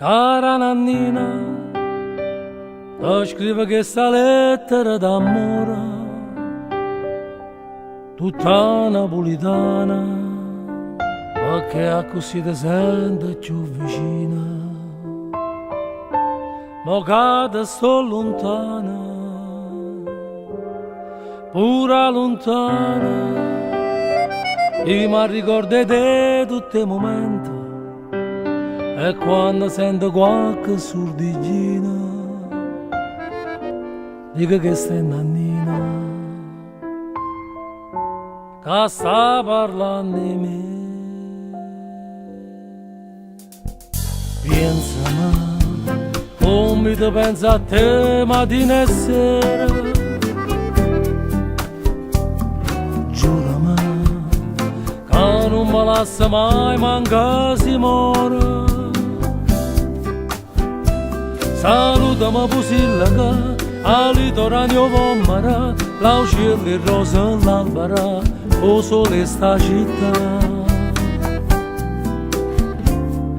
Cara Nannina, te scrivo chesta lettera d'ammore, tutta napulitana, pecché accussì te sento cchiù vicina. Mo ca te sto luntana, pure 'a luntano, io m'arricordo 'e te tutt' 'e mumente, e quanno sento qualche surdiglino, dico chesta è Nannina ca sta parlanno 'e me. Piensame, comme te penso a te matina e sera. Giurame ca nun me lassa mai manco si moro. Salutame Pusilleco, 'a litoraneo 'o Vommero, l'aucielle 'e rose l'albero, 'o sole 'e sta città.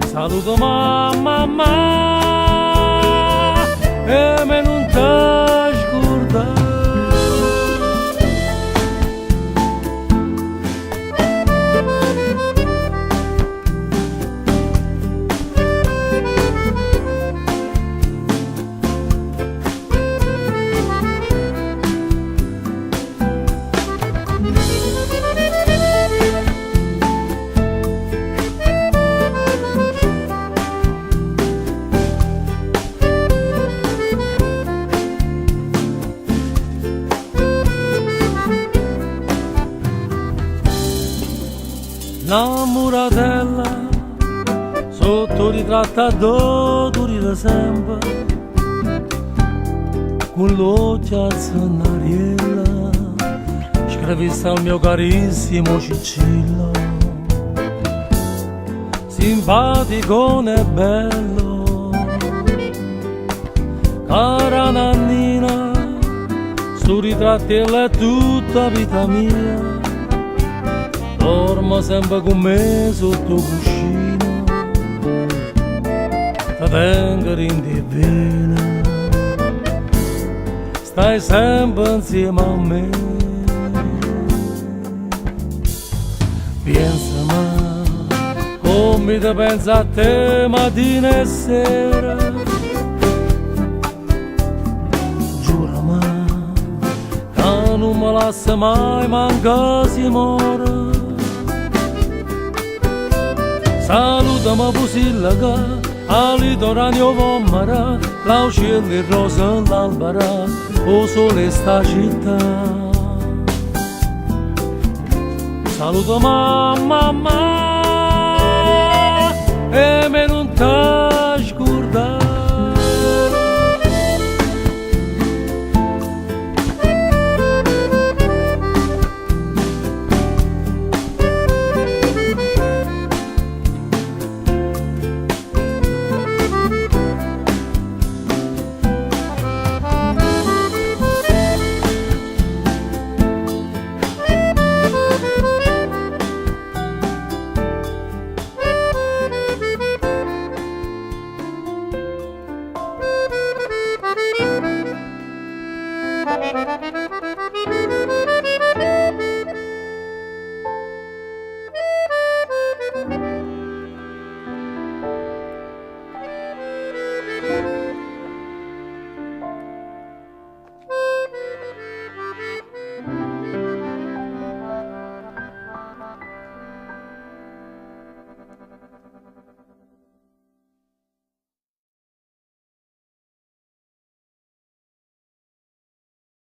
Salutame a mammà e me nun te scurdà. Nnammuratella, sotto 'o ritratto addò tu rire sempe, cu ll'uocchie a zennariello, scriviste al mio carissimo Ciccillo, simpaticone e bello, cara Nannina, stu ritrattiello è tutta 'a vita mia, dorme sempe cu me sotto 'o cuscino, te tengo dint' 'e vene, stai sempe 'nzieme a me. Piensame, comme te penso a te matina e sera. Giurame ca nun me lassa mai manco si moro. Salutame Pusilleco, 'a litoraneo 'o Vommero, l'aucielle 'e rose l'albero, 'o sole 'e sta città. Salutame a mammà e me nun te scurdà.